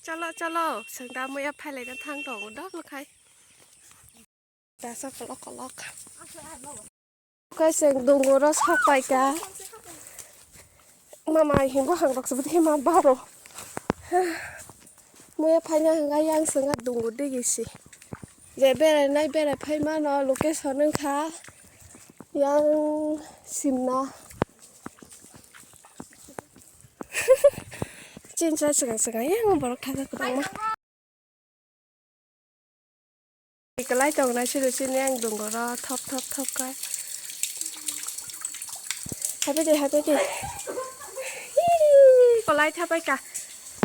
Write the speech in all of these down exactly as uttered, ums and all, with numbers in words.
Chalo, chalo, sengda muya phailai na thang tongo dok khai. Dasa kolok kolok. Kai seng dunguro sak paika. Mama himbo hangrok sebut hima baro. Muya phaina hwnga yang swnga dungo digi si. Je berai nai berai phai mano location wngkha yang simna. Chinsa swnga swnga yang borok thangkha kwbangma. Kwlai tongnai siri sini ang dungoro thop thop thop kha. Happy day, happy day. Hii, kwlai thapai kha.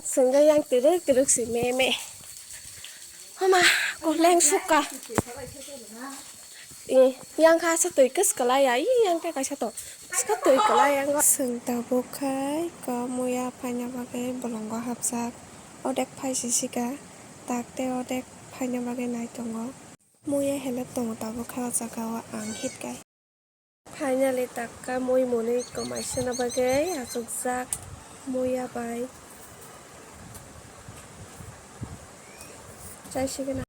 Sengga yang tiruk tiruk si me me. Homa, koleng sukha. I, yang kha sa twi kwswk kwlai ya. I, yang khe kaisa to. Kwswk twi kwlai yang. Seng tabuk khai ko muya phaina bagwi bolongo hapjak. Odek phai si sika. Takte odek phaina bagwi nai tongo. Muya helep tongo tabuk kha o jaga o ang hit kai. Finally takka mui mwnwi kwmaisana bagwi achukjak muya bai. Chai sigwna.